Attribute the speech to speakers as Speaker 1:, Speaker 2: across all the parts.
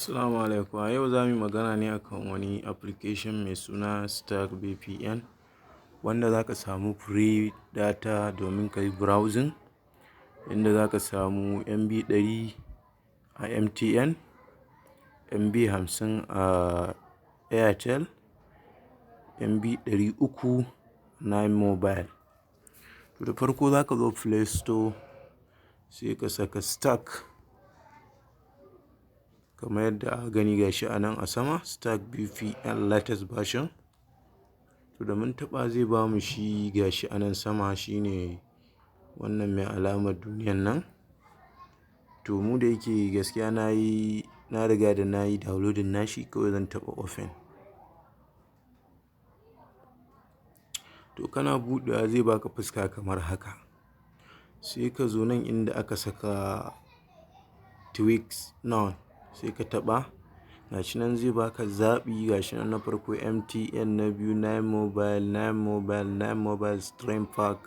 Speaker 1: Assalamu alaikum. A yau za mu yi magana ne akan wani application mai suna Stark VPN, wanda za ka samu free data domin ka yi browsing, inda za ka samu MB 100 a MTN, MB 50 a Airtel, MB 300 9 Mobile. To, da farko za ka zo Play Store, sai ka saka Stark kamar yadda aka gani, gashi a nan a sama, Stark VPN latest version. To, da mun taɓa zai bamu shi, gashi a nan sama, shine wannan mai alamar duniyan nan. To, mu da yake gaskiya na yi, na riga da na yi downloading nashi, kawai zan taɓa open. To, kana buɗewa zai baka fuska kamar haka. Sai ka zo nan inda aka saka tweaks now, sai ka taɓa. Gashi nan zai baka zaɓi, gashi nan na farko MTN, na biyu 9 Mobile, 9 Mobile, 9 Mobile Stream Pack,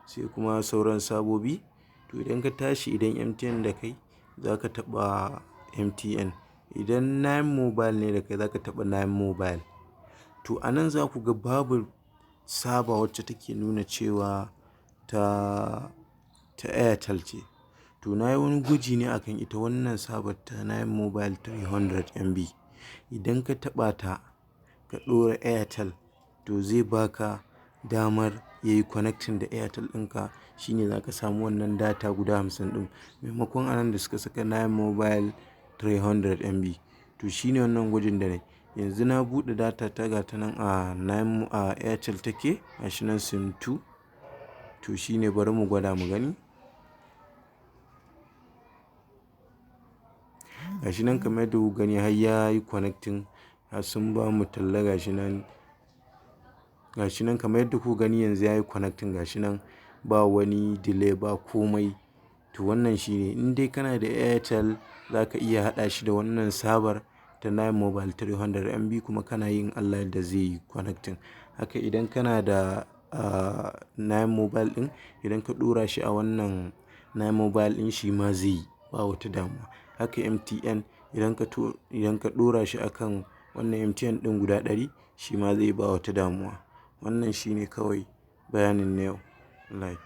Speaker 1: sai kuma sauran sabobi. To, idan ka tashi, idan MTN da kai, za ka taɓa MTN. Idan 9 Mobile ne da kai, za ka taɓa 9 Mobile. To, a nan za ku ga babu server wacce take nuna cewa ta Airtel ce. To, na yi wani gwaji ne akan ita wannan server ta 9 Mobile 300 MB. Idan ka taɓa ta, ka ɗora Airtel, to zai baka damar yayi connecting da Airtel ɗinka. Shine za ka samu wannan data guda 50 ɗin. Maimakon anan da suka saka 9 Mobile 300 MB. To, shine wannan gwajin da na yi. Yanzu na buɗe data ta, ga ta nan a 9 a Airtel take, gashi nan SIM 2. To, shine bari mu gwada mu gani. Gashi nan kamar yadda kuka gani, har ya yi connecting, har sun bamu talla, gashi nan. Gashi nan kamar yadda kuka gani, yanzu ya yi connecting, gashi nan ba wani delay, ba komai. To, wannan shine, in dai kana da Airtel, za ka iya haɗa shi da wannan server ta 9 Mobile 300 MB, kuma kana yin Allah yadda zai yi connecting. Haka idan kana da 9 Mobile ɗin, idan ka ɗora shi a wannan 9 Mobile ɗin, shi ma zai yi, ba wata damuwa. Haka MTN, idan ka ɗora shi a kan wannan MTN ɗin guda 100, shi ma zai ba wata damuwa. Wannan shine kawai bayanin na yau. Light.